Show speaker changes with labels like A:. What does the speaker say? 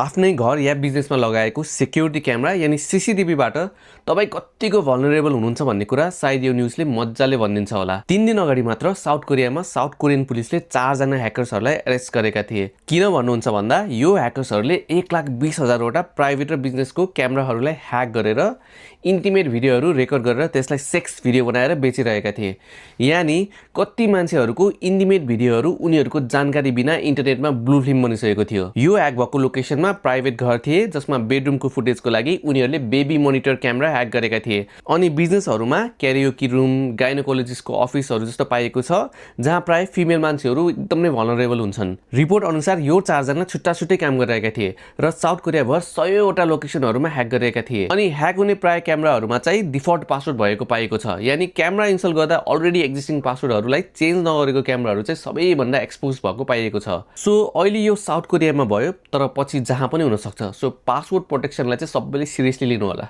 A: आफ्नै घर या बिजनेसमा लगाएको सिक्युरिटी क्यामेरा यानी सीसीटीभीबाट तपाईँ कतिको भलनरेबल हुनुहुन्छ भन्ने कुरा सायद यो न्युजले मजाले भनिदिन्छ होला। 3 दिन अगाडि मात्र साउथ कोरियामा साउथ कोरियन पुलिसले 4 जना ह्याकर्सहरूलाई एरेस्ट गरेका थिए। किन भन्नुहुन्छ भन्दा यो ह्याकर्सहरूले 1,20,000 वटा प्राइभेट र बिजनेसको क्यामेराहरूलाई ह्याक गरेर इन्टिमेट भिडियोहरू रेकर्ड गरेर त्यसलाई सेक्स भिडियो बनाएर बेचिरहेका थिए। यानी कति मान्छेहरूको इन्टिमेट भिडियोहरू उनीहरूको जानकारी बिना इन्टरनेटमा ब्लू फिल्म बनिसकेको थियो। यो ह्याक भएको लोकेसनमा प्राइभेट घर थिए जसमा बेडरुमको फुटेजको लागि उनीहरूले बेबी मोनिटर क्यामेरा ह्याक गरेका थिए। अनि बिजनेसहरूमा क्यारियोकी रुम, गाइनोकोलोजिस्टको अफिसहरू जस्तो पाइएको छ जहाँ प्राय फिमेल मान्छेहरू एकदम नै भलनरेबल हुन्छन्। रिपोर्ट अनुसार यो 4 जना छुट्टा छुट्टै काम गरिरहेका थिए र साउथ कोरियाभर 100 वटा लोकेसनहरूमा ह्याक गरिरहेका थिए। अनि ह्याक हुने प्राय क्यामेराहरूमा चाहिँ डिफल्ट पासवर्ड भएको पाएको छ। यानी क्यामेरा इन्स्टल गर्दा अलरेडी एक्जिस्टिङ पासवर्डहरूलाई चेन्ज नगरेको क्यामेराहरू चाहिँ सबैभन्दा एक्सपोज भएको पाइएको छ। सो अहिले यो साउथ कोरियामा भयो तर पछि जहाँ पनि हुन सक्छ। सो पासवर्ड प्रोटेक्सनलाई चाहिँ सबैले सिरियसली लिनु होला।